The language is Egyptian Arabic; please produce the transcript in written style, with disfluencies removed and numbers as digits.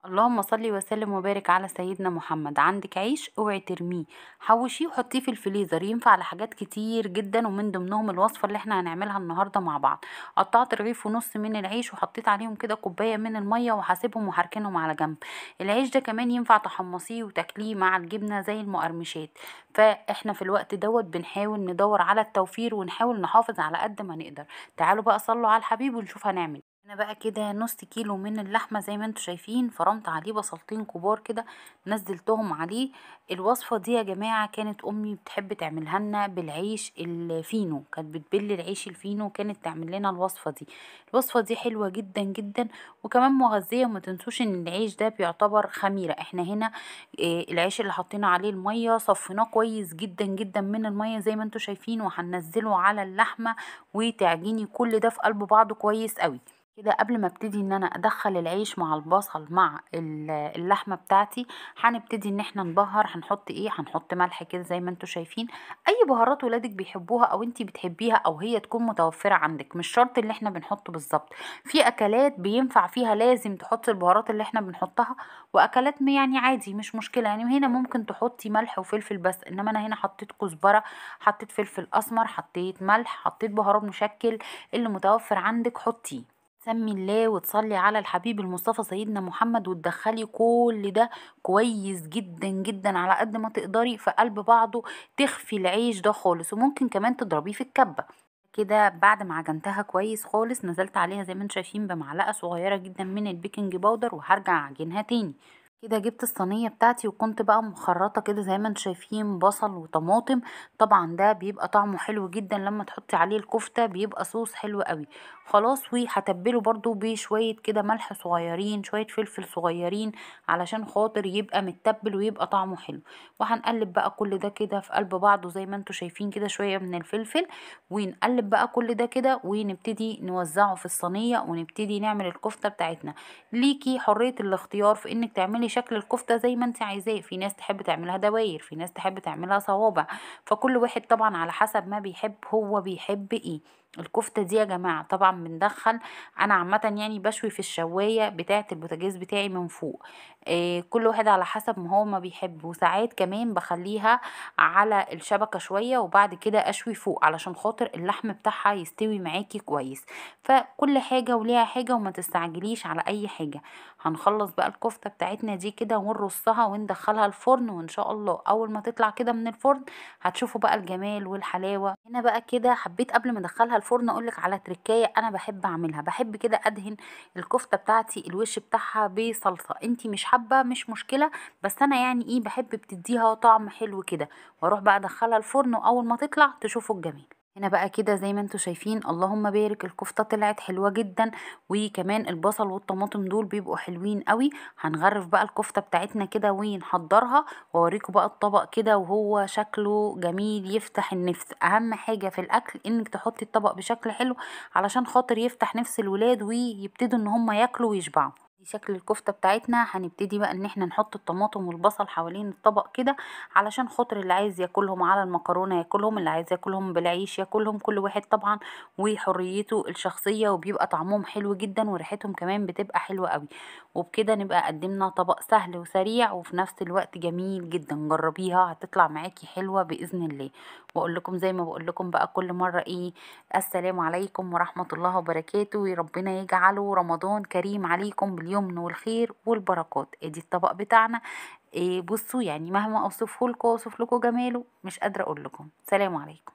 اللهم صل وسلم وبارك على سيدنا محمد. عندك عيش اوعي ترميه، حوشيه وحطيه في الفريزر، ينفع لحاجات كتير جدا ومن ضمنهم الوصفة اللي احنا هنعملها النهارده مع بعض. قطعت رغيف ونص من العيش وحطيت عليهم كده كوباية من المية وهسيبهم وهركنهم على جنب. العيش ده كمان ينفع تحمصيه وتاكليه مع الجبنة زي المقرمشات. فاحنا في الوقت دوت بنحاول ندور على التوفير ونحاول نحافظ على قد ما نقدر. تعالوا بقى صلوا على الحبيب ونشوف هنعمل. انا بقى كده نص كيلو من اللحمة زي ما انتم شايفين، فرمت عليه بصلتين كبار كده نزلتهم عليه. الوصفة دي يا جماعة كانت امي بتحب تعملها لنا بالعيش الفينو، كانت بتبل العيش الفينو كانت تعمل لنا الوصفة دي. الوصفة دي حلوة جدا جدا وكمان مغذيه، وما تنسوش ان العيش ده بيعتبر خميره. احنا هنا العيش اللي حطينا عليه المية صفيناه كويس جدا جدا من المية زي ما انتم شايفين، وهننزله على اللحمة وتعجيني كل ده في قلب بعضه كويس قوي كده. قبل ما ابتدي ان انا ادخل العيش مع البصل مع اللحمة بتاعتي، هنبتدي ان احنا نبهر. هنحط ايه؟ هنحط ملح كده زي ما انتم شايفين، اي بهارات ولادك بيحبوها او انتي بتحبيها او هي تكون متوفرة عندك، مش شرط اللي احنا بنحطه بالظبط. في اكلات بينفع فيها لازم تحطي البهارات اللي احنا بنحطها، واكلات يعني عادي مش مشكلة. يعني هنا ممكن تحطي ملح وفلفل بس، انما انا هنا حطيت كزبره، حطيت فلفل اسمر، حطيت ملح، حطيت بهارات مشكل، اللي متوفر عندك حطيه. سمي الله وتصلي على الحبيب المصطفى سيدنا محمد، وتدخلي كل ده كويس جدا جدا على قد ما تقدري في قلب بعضه، تخفي العيش ده خالص. وممكن كمان تضربيه في الكبة كده. بعد ما عجنتها كويس خالص نزلت عليها زي ما انتم شايفين بمعلقة صغيرة جدا من ال baking powder، وهرجع اعجنها تاني كده. جبت الصينية بتاعتي وكنت بقى مخرطه كده زي ما انتم شايفين بصل وطماطم، طبعا ده بيبقى طعمه حلو جدا لما تحطي عليه الكفتة، بيبقى صوص حلو قوي. خلاص، وهتبله برضو بشوية كده ملح صغيرين، شوية فلفل صغيرين، علشان خاطر يبقى متبل ويبقى طعمه حلو. وهنقلب بقى كل ده كده في قلب بعضه زي ما انتم شايفين كده، شوية من الفلفل، ونقلب بقى كل ده كده ونبتدي نوزعه في الصينية ونبتدي نعمل الكفتة بتاعتنا. ليكي حرية الاختيار في انك تعملي شكل الكفتة زي ما انت عايزاه، في ناس تحب تعملها دواير، في ناس تحب تعملها صوابع، فكل واحد طبعا على حسب ما بيحب هو بيحب ايه. الكفتة دي يا جماعة طبعا بندخل، انا عامة يعني بشوي في الشوايه بتاعه البوتاجاز بتاعي من فوق، كل واحد على حسب ما هو ما بيحب. وساعات كمان بخليها على الشبكة شوية وبعد كده اشوي فوق علشان خاطر اللحم بتاعها يستوي معاكي كويس. فكل حاجة وليها حاجة وما تستعجليش على اي حاجة. هنخلص بقى الكفتة بتاعتنا دي كده ونرصها وندخلها الفرن، وان شاء الله اول ما تطلع كده من الفرن هتشوفوا بقى الجمال والحلاوه. هنا بقى كده حبيت قبل ما ادخلها الفرن اقولك على تركايه انا بحب اعملها. بحب كده ادهن الكفتة بتاعتي الوش بتاعها بصلصه، انتي مش حابة مش مشكلة، بس انا يعني ايه بحب بتديها طعم حلو كده. واروح بقى ادخلها الفرن واول ما تطلع تشوفوا الجمال. هنا بقى كده زي ما انتم شايفين اللهم بارك، الكفتة طلعت حلوة جدا، وكمان البصل والطماطم دول بيبقوا حلوين قوي. هنغرف بقى الكفتة بتاعتنا كده ونحضرها، واوريكم بقى الطبق كده وهو شكله جميل يفتح النفس. اهم حاجة في الاكل انك تحطي الطبق بشكل حلو علشان خاطر يفتح نفس الولاد ويبتدوا ان هم ياكلوا ويشبعوا. شكل الكفتة بتاعتنا هنبتدي بقى ان احنا نحط الطماطم والبصل حوالين الطبق كده علشان خاطر اللي عايز ياكلهم على المكرونه ياكلهم، اللي عايز ياكلهم بالعيش ياكلهم، كل واحد طبعا وحريته الشخصية، وبيبقى طعمهم حلو جدا وريحتهم كمان بتبقى حلوة قوي. وبكده نبقى قدمنا طبق سهل وسريع وفي نفس الوقت جميل جدا. جربيها هتطلع معاكي حلوة باذن الله. واقول لكم زي ما بقول لكم بقى كل مرة ايه، السلام عليكم ورحمة الله وبركاته، ربنا يجعله رمضان كريم عليكم باليمن والخير والبركات. ادي الطبق بتاعنا، إيه بصوا يعني مهما اوصفه لكم اوصف لكم جماله مش قادرة اقول لكم. سلام عليكم.